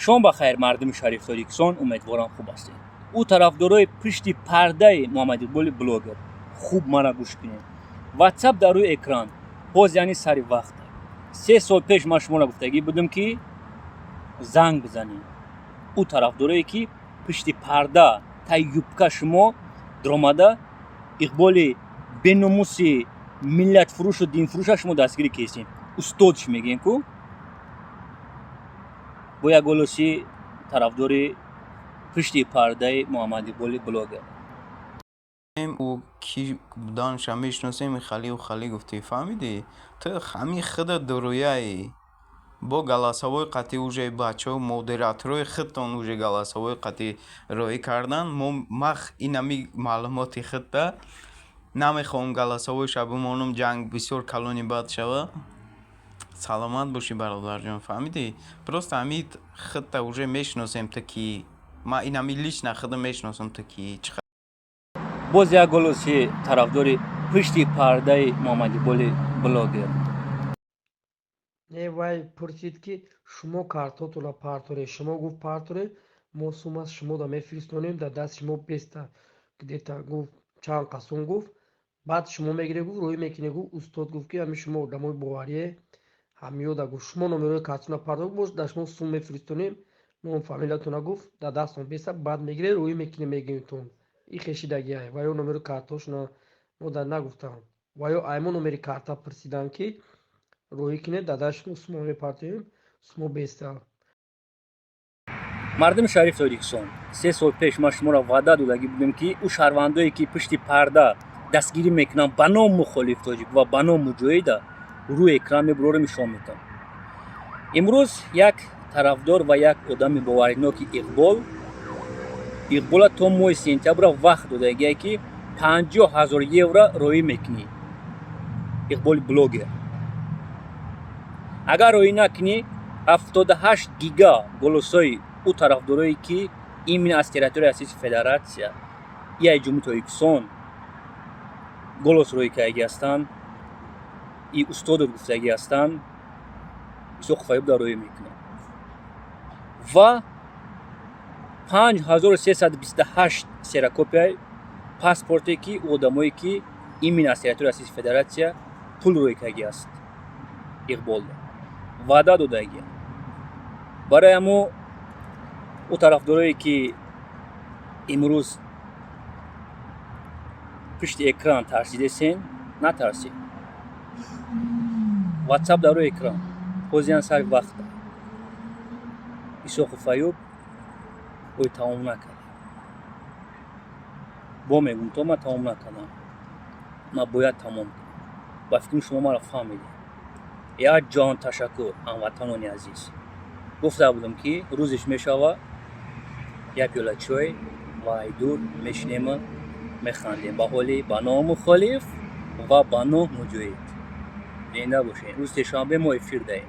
Шом ба хайр, мардуми шариф Тоҷикистон, умедворам, хуб ҳастед. Ӯ тарафдорои пушти пардаи Муҳаммад Иқболи блогер, хуб мара гӯш кунед. Ватсап дар рӯи экран. Боз, яъне, сари вақт. 3 сол пеш ман шуморо гуфтагӣ будам, ки занг бизанед. Ӯ тарафдорое, ки пушти парда, таи юбка шумо даромада, Иқболи беномуси миллатфурӯшу динфурӯша шумо дастгирӣ кестед. Устодш мегӯем ку. Бо як голоси тарафдори пушти пардаи Муҳаммад Иқболи блогер. Ӯ кӣ буданша мешиносем. Халиу халӣ гуфтӣ, фаҳмидӣ? Ту ҳамин худат дурӯяӣ. Бо голосовой қатъи уже бачаҳо, модераторои худтон уже голосовой қатъи роҳӣ кардан. Мо мах инами маълумоти худта намехоҳам голосовойша бимонам, ҷанг бисёр калони бад шава. Саломат бошӣ, бародарҷон, фаҳмидӣ? Просто ҳамин худта уже мешиносем, ту кӣ. Ман инами лично худам мешиносам, ту кӣ. Боз як голоси тарафдори пушти пардаи Муҳаммад Иқболи блогер. Не, вай пурсид, ки шумо картотонро парторед. Шумо, гуфт, парторед, мо сум аз шумода мефиристонем, дар дасти шумо беста где-то, гуфт, чанд қасум, гуфт, баъд шумо мегиред, гуфт, рӯӣ мекунед. Гуфт, устод гуфт, ки ҳами шумо одамои боварие ҳамёда. Гуфт, шумо номерои картона пардохт, бош, дар шумо сум мефиристонем, ном фамилиятона, гуфт, дар дастон беста, баъд мегиред, рӯӣ мекунед, мегӯемтон. И хешидагиай ва ё номери картошона мо дар нагуфтам. Ва ё аймо номери карта пурсиданд, ки рӯӣ кунед, дар дасти шумо сумо мепартоем, сумо беста. Мардуми шариф Тоҷикистон, 3 сол пеш ман шуморо ваъда додагӣ будем, ки ӯ шаҳрвандое, ки пушти парда дастгирӣ мекунанд ба ном мухолиф тоҷик ва ба ном муҷоҳида, рӯи экран мебурорем, нишон медиҳам. Имрӯз як тарафдор ва як одами бовариноки Иқбол, Иқбола то моҳи сентябра вақт додагие, ки 50 000 евро роӣ мекунӣ, Иқболи блогер. Агар роӣ накунӣ, 78 гига голосои ӯ тарафдорое, ки именно аз территорияи Российской Федерация и Ҷумҳури Тоҷикистон голос роӣ кардагӣ ҳастанд и устодот гуфтагӣ ҳастанд, Исоқов Аюб роӣ мекунад ва 5328 ксерокопияи паспорте, ки ӯ одамое, ки именно аз территорияи Российской Федерация пул роӣ кардагӣ аст, Иқболда ваъда додагӣ. Барои ҳамо ӯ тарафдорое, ки имрӯз пушти экран тарсидесен, натарсед. Ватсап дар рӯи экран. Ҳозиран сари вақт. Исоқов Аюб ой тамом накард. Бо мегӯм, то ман тамом накардам, ман бояд тамом кунам. Ба фикри шумо маро фаҳмидед. Як ҷон ташаккур, ҳамватанони азиз. Гуфта будам, ки рӯзеш мешава, як пиёла чой ва айдур мешинему механдем ба ҳоли ба ном мухолиф ва ба ном муҷоҳид. Зинда бошед. Рӯзи сешанбе мо эфир даем.